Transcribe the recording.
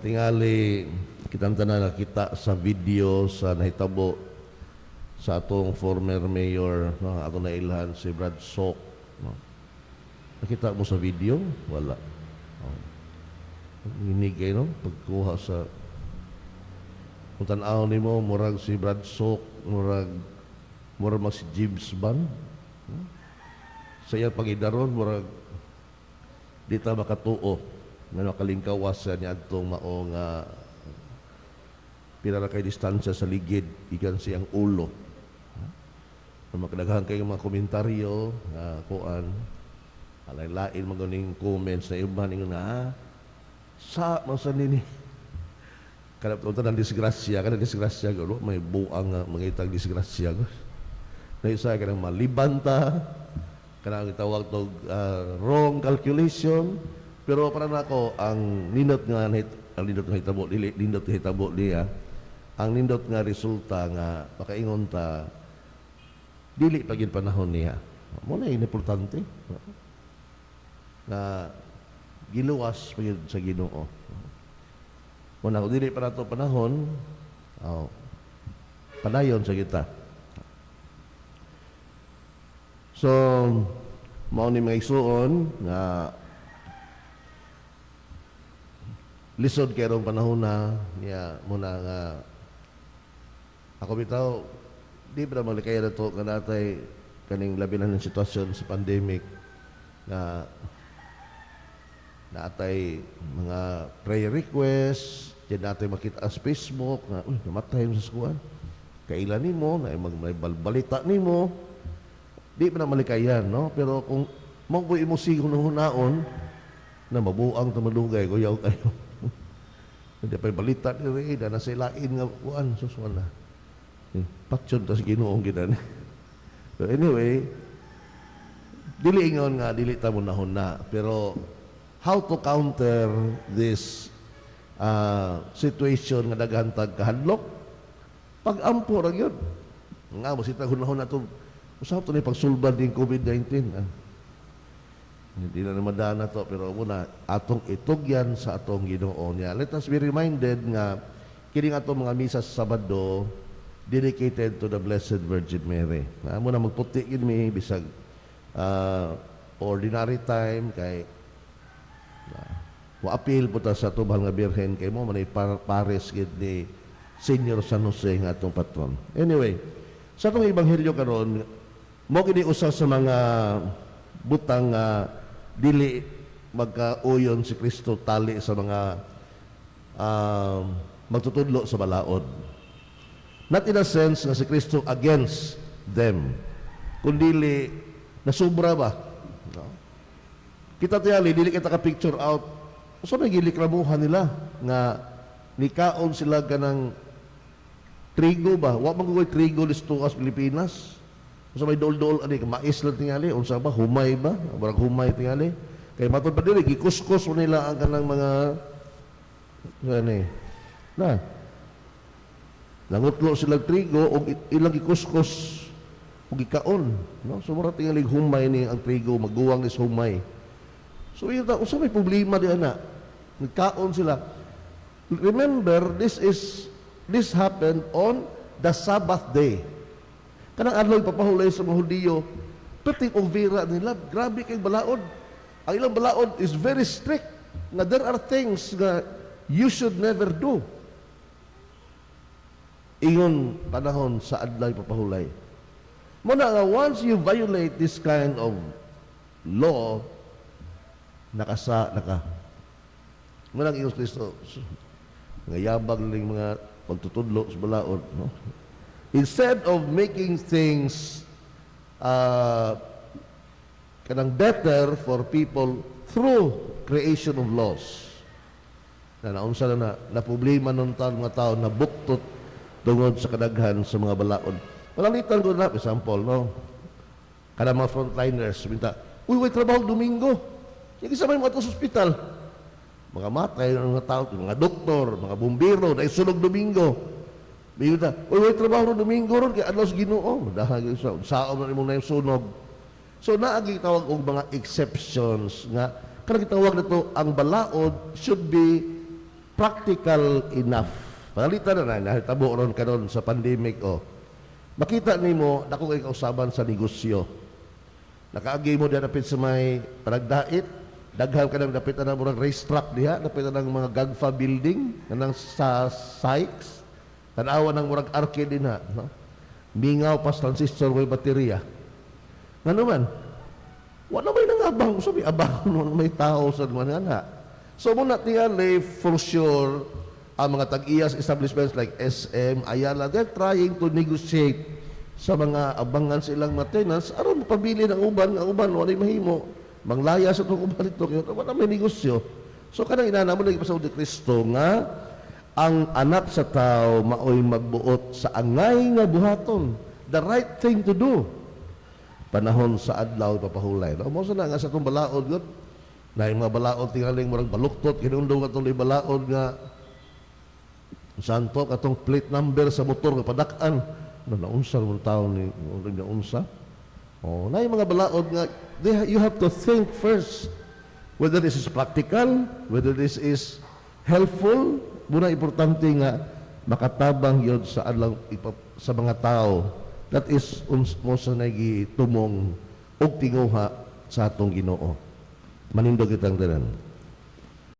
tingali kitang tanan nakita sa video sa nahitabo sa atong former mayor, no, atong nailhan si Brad Sok, no. Nakita mo sa video? Wala. Oh. Nginig kay, no, pagkuha sa kung tan-aw nimo, murag si Brad Sok, murag mag si James Bond, no? Sa iyang pangidaron, murag di ta makatuo nga nakalingkawas sa niadtong maong pila ra kay distansya sa ligid ikan siyang ulo. Na makadaghan kay mga komentaryo nga kuan, alay lain maganing comments na iban ingon na sa man sa nini kada unta ng disgrasya, kada disgrasya gud may buang nga mangitag disgrasya gud. Na isa kanang malibanta, kanang gitawag tog wrong calculation, pero para nako ang nindot nga ang nindot nga hitabo, dili nindot nga hitabo niya, ang nindot nga resulta nga makaingon ta, dili pa gyud panahon niya. Mo na importante nga giluwas pa gyud sa Ginoo. Mo na kung dili pa nato panahon, oh, padayon sa kita. So, mao ni, mga igsuon, nga lisod kay rong panahon na niya muna nga ako bitaw di pa naman kaya na to nga natay kaning labi na ng sitwasyon sa pandemic nga naatay mga prayer request diyan, natay makita sa Facebook nga, "Uy, namatay mo sa skuan." Kailan nimo na mag may balbalita nimo, di pa na malikayan, no? Pero kung mo ko imo sigon hunaon na mabuang ta, madugay kuyaw kayo. Hindi pa balita diri na nasa ilain nga kuan, sus, wala. Eh, patyon ta sa Ginoo gidan. So anyway, dili ingon nga dili ta mo na, pero how to counter this situation nga daghan tag kahadlok? Pag-ampo ra gyud. Nga mo sita hunahon na to, usa to ni pagsulbad din COVID-19. Ah. Hindi na naman na to, pero muna atong itugyan sa atong Ginoo niya. Let us be reminded nga kini nga atong mga misa sa Sabado dedicated to the Blessed Virgin Mary. Na mo na magputi gid mi bisag ordinary time kay mo-apil po ta sa ato mahal nga Birhen kay mo manay pares gid ni Senior San Jose nga atong patron. Anyway, sa atong ebanghelyo karon, mo kini usa sa mga butang nga dili magkauyon si Kristo tali sa mga magtutudlo sa balaod. Not in a sense nga si Kristo against them, kundili nasubra ba? No? Kita tiyali, dili kita ka-picture out. So may gilikramuhan nila nga nikaon sila kanang trigo ba? Wa man ko'y trigo listo sa Pilipinas. Unsa may dool-dool ani, mais lang tingali, unsa ba, humay ba? Murag humay tingali. Kay matod pa diri gikuskos mo nila ang kanang mga ano eh. Na. Nangutlo sila trigo og ilang gikuskos ug gikaon, no? So mura tingali humay ni ang trigo, maguwang ni sa humay. So yun ta, unsa may problema di ana? Nagkaon sila. Remember, this happened on the Sabbath day. Kanang adlaw ipapahulay sa mga Hudiyo, perting overa nila, grabe kay balaod. Ang ilang balaod is very strict. Nga there are things nga you should never do. Ingon panahon sa adlaw ipapahulay. Muna nga once you violate this kind of law, nakasa naka. Muna ang Ingon Kristo, nga yabag ning mga pagtutudlo sa balaod, no? Instead of making things kanang better for people through creation of laws. Na naunsa na na, na problema nung taon mga tao na buktot tungod sa kadaghan sa mga balaod. Palalitan ko na, example, no? Kada mga frontliners, minta, "Uy, way trabaho Domingo. Yung isa may mga sa ospital." Mga matay ng mga tao, mga doktor, mga bumbero, na sulog Domingo. Minta, "Uy, way trabaho no Domingo ron, kay adlaw sa Ginoo." Dahil sa saom na nimo na yung sunog. So naagi tawag og mga exceptions nga kanang gitawag nito ang balaod should be practical enough. Panalitan na na, nahitabo ron karon sa pandemic, oh. Makita nimo dako kay kausaban sa negosyo. Nakaagi mo diha dapit sa may Panagdait, daghan ka nang dapit na murag racetrack diha, dapit na ng mga Gagfa building, kanang sa Sykes, tanawa ng murag arcade dinha, no? Mingaw pas transistor, may baterya. Ngano man? Wala may nangabang, so may abang, wala may tao sa mga nga. So muna tingali, for sure, ang mga tag-iyas establishments like SM, Ayala, they're trying to negotiate sa mga abangan silang maintenance aron mapabili ng uban, ang uban wala mahimo. Manglaya sa itong uban ito, kaya wala may negosyo. So kanang inana mo lagi pa sa ni Kristo nga ang Anak sa Tao maoy magbuot sa angay nga buhaton, the right thing to do panahon sa adlaw papahulay. No, mo sa na nga sa atong balaod gud. Na yung mga balaod tingaling murag baluktot hinungdong atong balaod nga santo katong plate number sa motor nga padak-an. No, naunsa mo taon ni naunsa. Oh, na yung mga balaod nga you have to think first whether this is practical, whether this is helpful. Muna importante nga makatabang yun sa adlaw sa mga tao. That is mo sa nagitumong og tinguha sa atong Ginoo. Manindog kitang tanan.